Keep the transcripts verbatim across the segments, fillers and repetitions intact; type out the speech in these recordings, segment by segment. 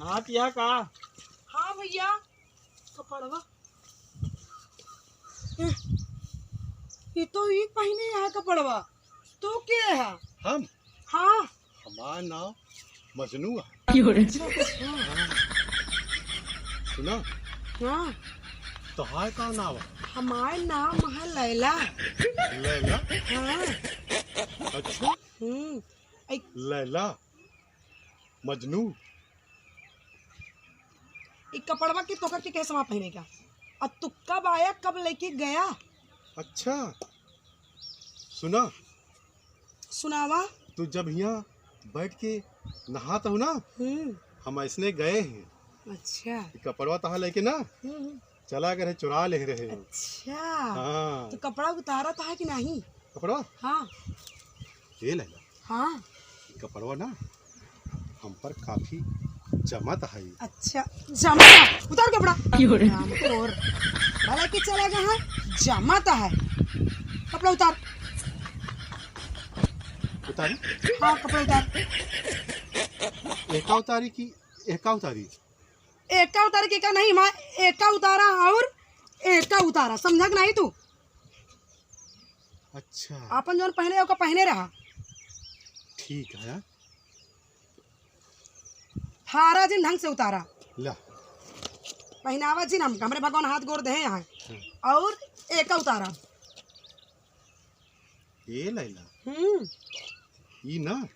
हाँ, किया का? हाँ भइया, कपड़वा। एह, ई तो ई पहिने है कपड़वा। तू के है? हम? हाँ। हमार नाम मजनू है। अच्छा, अच्छा। हाँ। सुना? हाँ। तोहार का नाम है? हमार नाम है लैला। लैला? हाँ। अच्छा। हम्म। ऐ लैला, मजनू। ई कपड़वा के तोकर के कहे समा पहिने का? आ तू कब आया, कब लेके गया? अच्छा, सुना। सुनावा। तू जब हियाँ बैठ के नहात हो ना, हम्म। हम ऐसने गए हैं। अच्छा। ई कपड़वा तहाँ लेके ना, हम्म, हम्म। चला गए रहे, चुरा ले रहे हो। अच्छा। हाँ। तो कपड़ा उतारा था कि नहीं? कपड़वा? हाँ। ये लैला। हाँ। ये कपड़वा ना हम पर काफी जमत है। अच्छा, जमत है। उतार कपड़ा। क्यों रे? राम को और भला के चला गया है, जमत है। कपड़ा उतार। उतारी? हाँ, कपड़ा उतार। एका उतारी की एका उतारी? एका उतारी के का नहीं, माँ, एका उतारा और एका उतारा, समझा कि नहीं तू? अच्छा। आपन जौन पहने, ओका पहने रहा। ठीक है। हारा जिन ढंग से उतारा। ला। पहनावा जिन हमका, हमरे भगवान हाथ गोड़ देहे हैं। हम्म। और एका उतारा। ए लैला, हम्म। ई ना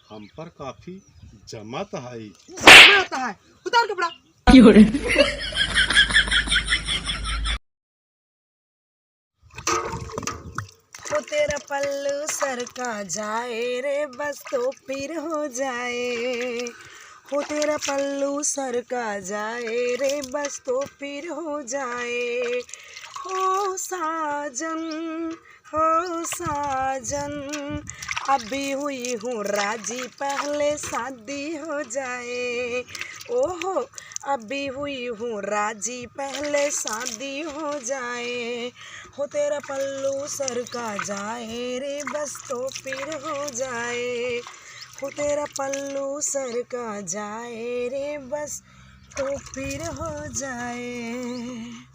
हम पर काफी जमत है। जमत है। उतार कपड़ा। क्यों रे? हो तेरा पल्लू सरका जाए रे, बस तो पीर हो जाए। हो तेरा पल्लू सरका जाए रे, बस तो पीर हो जाए। हो साजन, हो साजन, अभी हुई हूँ राजी, पहले शादी हो जाए। ओहो, अभी हुई हूँ राजी, पहले शादी हो जाए। हो तेरा पल्लू सरका जाए रे, बस तो पीर हो जाए। हो तेरा पल्लू सरका जाए रे, बस तो पीर हो जाए।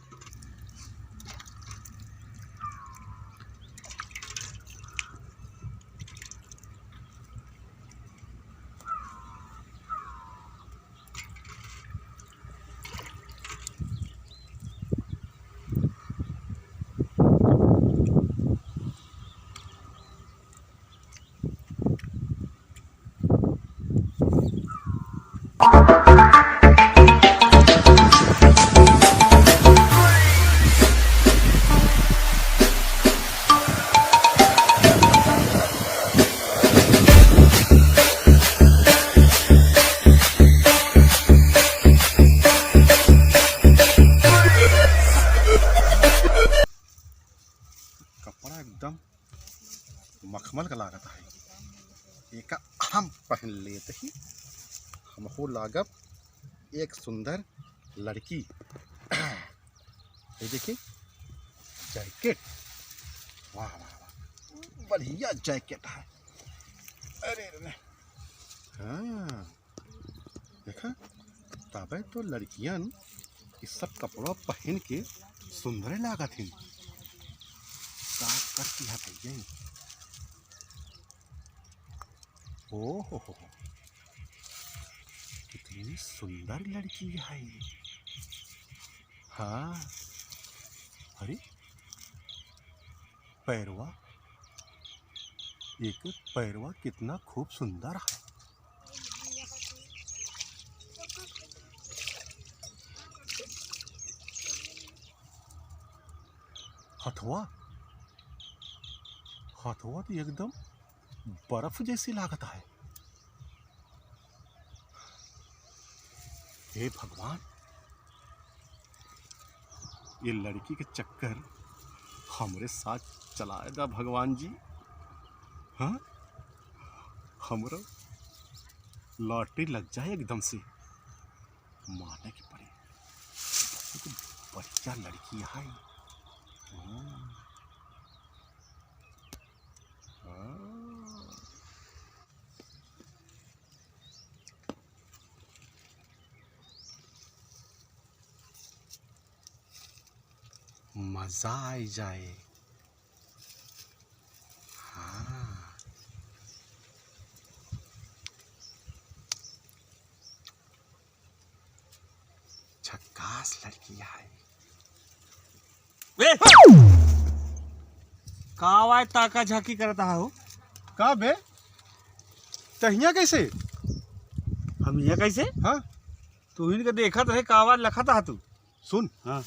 कपड़ा एकदम मखमल का लागत है। एका हम पहन लेत ही, हमहू लागब एक सुंदर लड़की। ये देखिए जैकेट, वाह, वाह, वाह, बढ़िया जैकेट है। अरे, अरे, हाँ। देखा, तबे तो लड़कियन ई सब कपड़ा पहिन के सुंदरे लागत हिन। का करती है भैया? ओ हो हो हो। कितनी सुंदर लड़की है ये। हाँ, अरे, पैरवा, एक पैरवा कितना खूब सुंदर है। हथवा, हथवा तो एकदम बर्फ जैसी लागत है। हे भगवान, ये लड़की के चक्कर हमरे साथ चलाए दा भगवान जी। हाँ, हमरो लॉटरी लग जाए एकदम से। माने के पड़े, बहुत बढ़िया लड़की है। हाँ। हाँ। मजा आई जाए। हाँ। झक्कास लड़की है। ए! का आवाज ताका झाकी करत हा हो? का बे? त हियां कैसे? हम हियां कैसे? हाँ। तू ही के देखत रहे, का आवाज लखत हा तू? सुन। हाँ।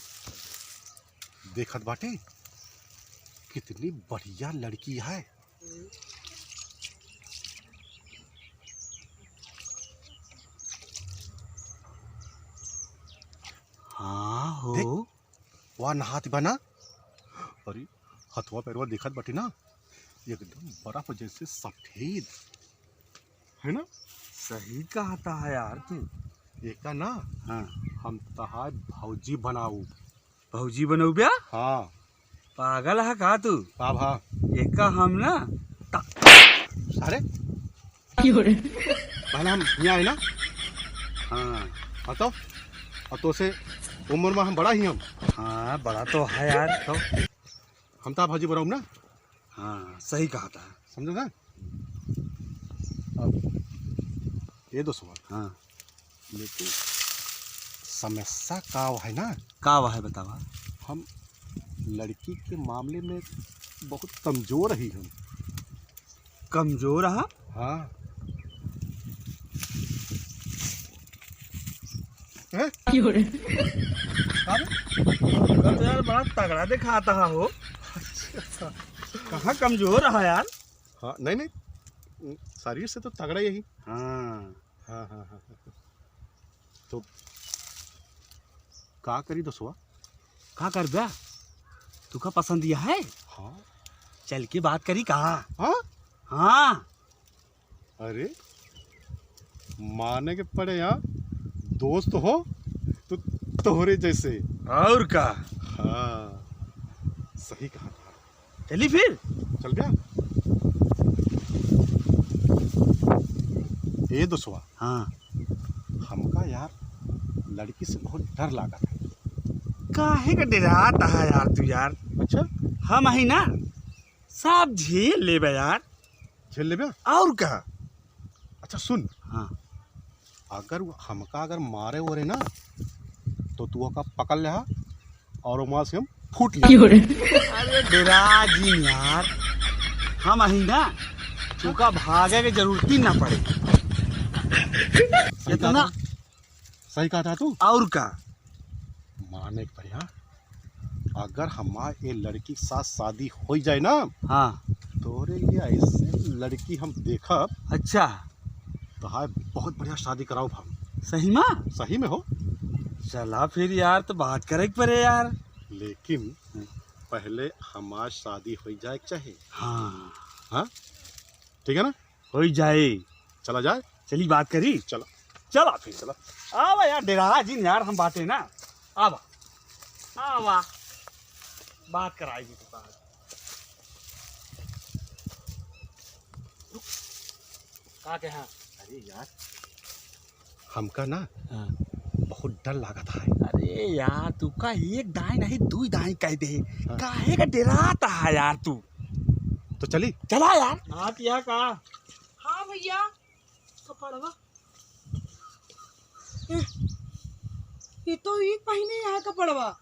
देखत बाटे, कितनी बढ़िया लड़की है। हाँ हो। देख, वह नहात बा ना, अरे, हथवा पैरवा देखत बाटे ना, एकदम बर्फ जैसे सफेद, है ना? सही कहत हा यार तू। एका ना, हाँ। हम तहार भौजी बनाऊ। भौजी बनौब्या? हाँ। पागल हा का तू? का भा? एका हम ना ता- अरे? की हो रे? पहले हम हियां आए ना? हाँ। हाँ तो? और तोसे उम्र में हम बड़ा ही हम। हाँ, बड़ा तो है यार। तो? हम तहार भौजी बनाऊ ना? हाँ, सही कहत हा। समझो ना? अब ये दोस्तवा। हाँ। लेकिन समस्या का है ना? का है बतावा? हम लड़की के मामले में बहुत कमजोर ही हम। कमजोर हा? हाँ। हैं? की हो रे? का बे? तो यार बड़ा तगड़ा देखात हा हो। अच्छा। कहाँ कमजोर हा यार? हाँ, नहीं, नहीं, शरीर से तो तगड़ा ही। हाँ। हाँ, हाँ, हाँ, हाँ। तो का करी दोस्तवा? का करब्या? तुका पसंद या है? हाँ। चल के बात करी का? हाँ? हाँ। अरे, माने के पड़े यार, दोस्त हो तो तोहरे जैसे। और का? हाँ, सही कहा था। चली फिर? चल बे। ए दोस्तवा। हाँ। हमका यार लड़की से बहुत डर लागत है। काहे का डेरात हा यार तू यार? अच्छा। हम ही ना, सब झेल लेबे यार। झेल लेबे? और का? अच्छा सुन। हाँ। अगर वो हमका अगर मारे ओरे ना, तो तू ओका पकड़ लेहा और वहाँ से हम फूट ले। अरे डेरा जिन यार, हम अही ना, तुका भागे के जरूरत ही ना पड़े। सही कहा इतना था। सही कहा था तू। और का? माने के पड़े, हाँ। अगर हमार ए लड़की के साथ शादी हो जाए ना, हाँ। तोरे लिए ऐसे लड़की हम देखब। अच्छा। तो हाय, बहुत बढ़िया शादी कराओ हम। सही में? सही में हो। चला फिर यार, तो बात करे के पड़े यार। लेकिन हाँ। पहले हमार शादी हो जाए के चाहे। हाँ। हाँ? ठीक है ना? होई जाए। चला जाए। चली बात करी। चला। चला फिर। चला। आवा यार, डेरा जिन यार, हम बाटे ना। आवा। आवा। बात कराई जी तो बात। का कहा? अरे यार, हमका ना हाँ। बहुत डर लागत है। अरे यार, तुका एक दाई नहीं, दुई दाई कह दे। हाँ। काहे का डेरात है यार तू? तो चली। चला यार। हाँ, पिया का? हाँ भैया, कपड़वा। ए, ये तो एक महीने यहाँ कपड़वा।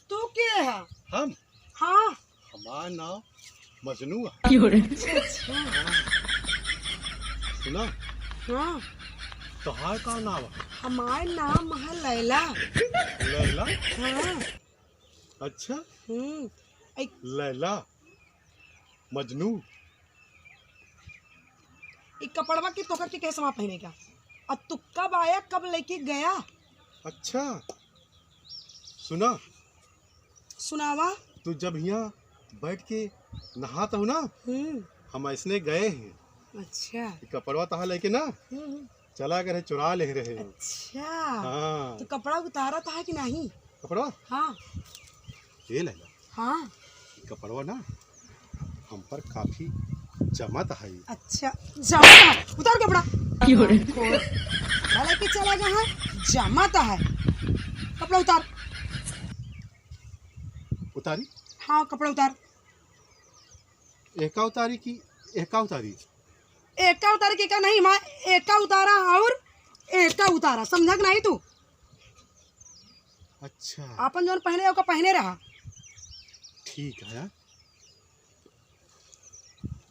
तू के है? हम? हाँ। हमार नाम मजनू है। अच्छा, अच्छा। सुना? हाँ। तोहार का नाम है? हमार नाम है लैला। लैला? हाँ। अच्छा। हम्म। ऐ- लैला, मजनू। ई कपड़वा के तोकर के कहे समा पहने का? आ तू कब आया, कब लेके गया? अच्छा, सुना। सुनावा। तू जब हियाँ बैठ के नहात हो ना, हम्म। हम ऐसने गए हैं। अच्छा। ई कपड़वा तहा लेके ना, हम्म। चला गए रहे, चुरा ले रहे हैं। अच्छा। हाँ। तो कपड़ा उतारा था कि नहीं? कपड़वा? हाँ। ये ले ला। हाँ। ई कपड़वा ना हम पर काफी जमत है। अच्छा, जमत है। उतार कपड़ा। की हो रे? खोल। भले कि चला जहाँ, जमत है। कपड़ा उतार। उतारी? हाँ, कपड़ा उतार। एका उतारी कि एका उतारी? एका उतारी के का नहीं, माँ, एका उतारा और एका उतारा, समझा कि नहीं तू? अच्छा। आपन जौन पहने, ओका पहने रहा। ठीक है।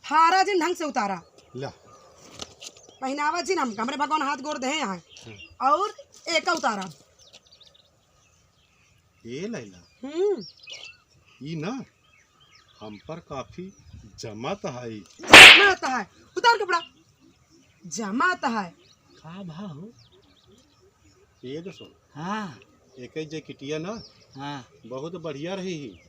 हारा जिन ढंग से उतारा। ला। पहनावा जिन हमका, हमरे भगवान हाथ गोड़ देहे हैं। हाँ। और एका उतारा। ए लैला, हम्म। ई ना हम पर काफी जमत है। जमत है। उतार कपड़ा। जमत है। का भा हो? ये तो सुन। हाँ। एक जैकेटिया ना, हाँ। बहुत बढ़िया रही ही।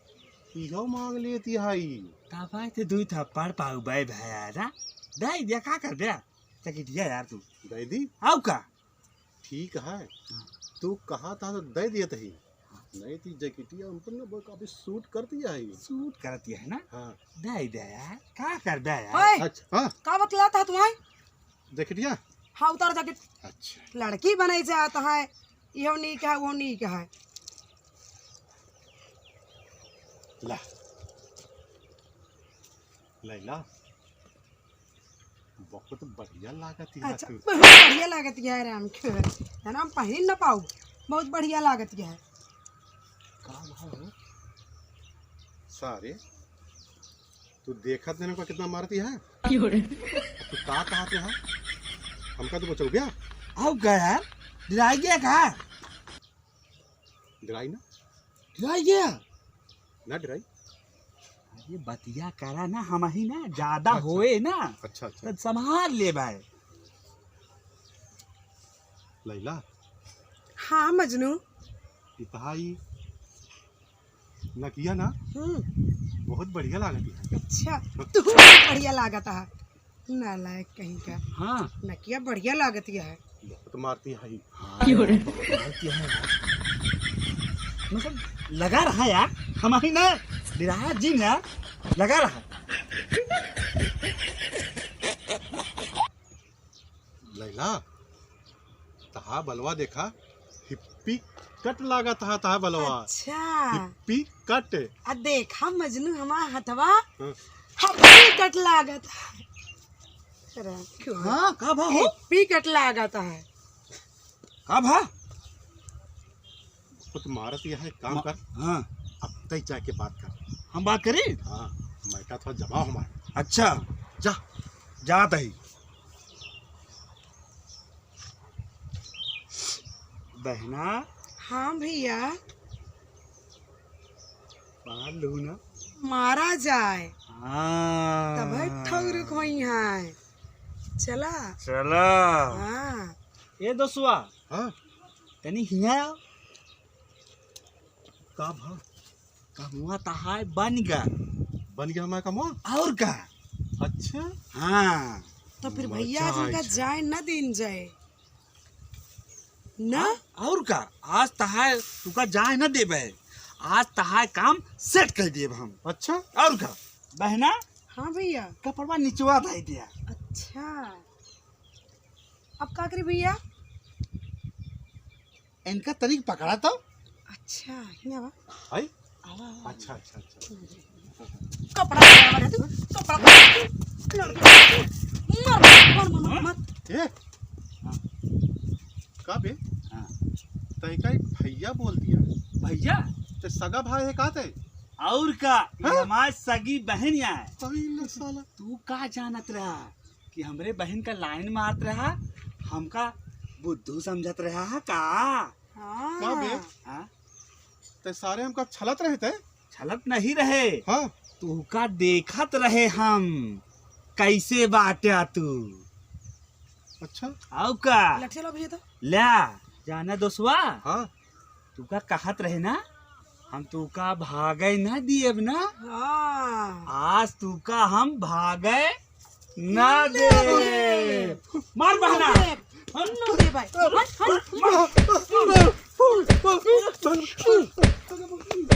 इहो मांग लेती है ई। का भाई ते दुई थप्पड़ पाऊ बे भैया ना। दे दिया, का कर दिया? जैकेटिया यार तू। दे दी? आऊ का? ठीक है, हाँ। तू कहा था तो दे दिए तही। हाँ। नहीं थी जैकेटिया हम पर ना वो काफी सूट करती है ये। सूट करती है ना? हाँ। दे दे यार, का कर दे यार? ओए, अच्छा, हाँ। का बतलाता है तुम्हारे? जैकेटिया? हाँ, उतार जैकेट। अच्छा। लड़की बने जाता है, यो नीक है, वो नीक है। ला। लैला, बहुत बढ़िया लागत है अच्छा, तू। बहुत बढ़िया लागत है राम के। है ना, हम पहिन न पाऊ। बहुत बढ़िया लागत है। का भाव हो? सारे, तू देखत नहीं का कितना मारती है? क्यों रे? तू का कहत रहा? हमका तो बचाऊ गया? आओ गया यार, डराई गया का? डराई ना? डराई गया? ना डराई। अरे बतिया करा ना, हम ही ना ज्यादा अच्छा। होए ना। अच्छा, अच्छा। तो संभाल ले भाई। लैला। हाँ मजनू। इतहाई नकिया ना हम्म। बहुत बढ़िया लागत है। अच्छा, तू बहुत बढ़िया लागत है। नालायक कहीं का। हाँ। नकिया बढ़िया लागत है। बहुत मारती है। हाँ, क्यों रे? बहुत मारती है यार। मतलब लगा रहा यार, हमारी ना बिराया जिन यार, लगा रहा। लैला, तहा बलवा देखा, हिप्पी कट लागत हा तहा बलवा। अच्छा। हिप्पी कट। आ देखा मजनू हमार हथवा, हाँ। हप्पी कट लागत हा। अरे, क्यों? हाँ, का भा हो? हिप्पी कट लागत हा। का भा? खुद मारत यह है, काम मा-, कर। हाँ। अब तय जाके बात कर। हम बात करी? हाँ, मैं का थोड़ा जमा हमार। अच्छा। जा। जात ही। बहना। हाँ भैया। मार लू ना। मारा जाए। हाँ। तब ठौर खोई है। चला। चला। हाँ। ए दोस्तवा। हाँ। तनी हिया आओ। का भा? कमुआ तहाय बन गा। बन गया हमारा कमुआ? और का? अच्छा। हाँ। तो फिर भैया आज उनका जाए न दीन जाए। ना? हाँ, और का? आज तहाय तुका जाए न देबे। आज तहाय काम सेट कर देब हम। अच्छा। और का? बहना? हाँ भैया। कपड़वा निचवा दे दिया। अच्छा। अब का करी भैया? इनका तनिक पकड़ा तो। अच्छा, हियाँ बा। आई? आवा, आवा। अच्छा, अच्छा, अच्छा। कपड़ा पकड़ा रहे तू, कपड़ा पकड़ा। लड़की, मार, मार, मार, मार, मार। ए? हाँ। का बे? हाँ। तय का एक भैया बोल दिया। भैया? ते सगा भाई है का ते? और का? हाँ? ये हमार सगी बहन या है। अरे साला। तू का जानत रहा? कि हमरे बहिन का लाइन मारत रहा, हमका बुद्धू समझत रहा है का? हाँ। का बे? हाँ? ते सारे हमका छलत रहे ते? छलत नहीं रहे। हाँ। तुहका देखत रहे हम, कैसे बाट्या तू। अच्छा। आउ का? लठिया ला भैया तो। ल्या, जाना दोस्तवा? हाँ। तुका कहत रहे ना, हम तुका भागे ना दिएब ना। हाँ। आज तुका हम भागे ना देब। मार बहना। हम ना देब भाई। हट, हट, हट।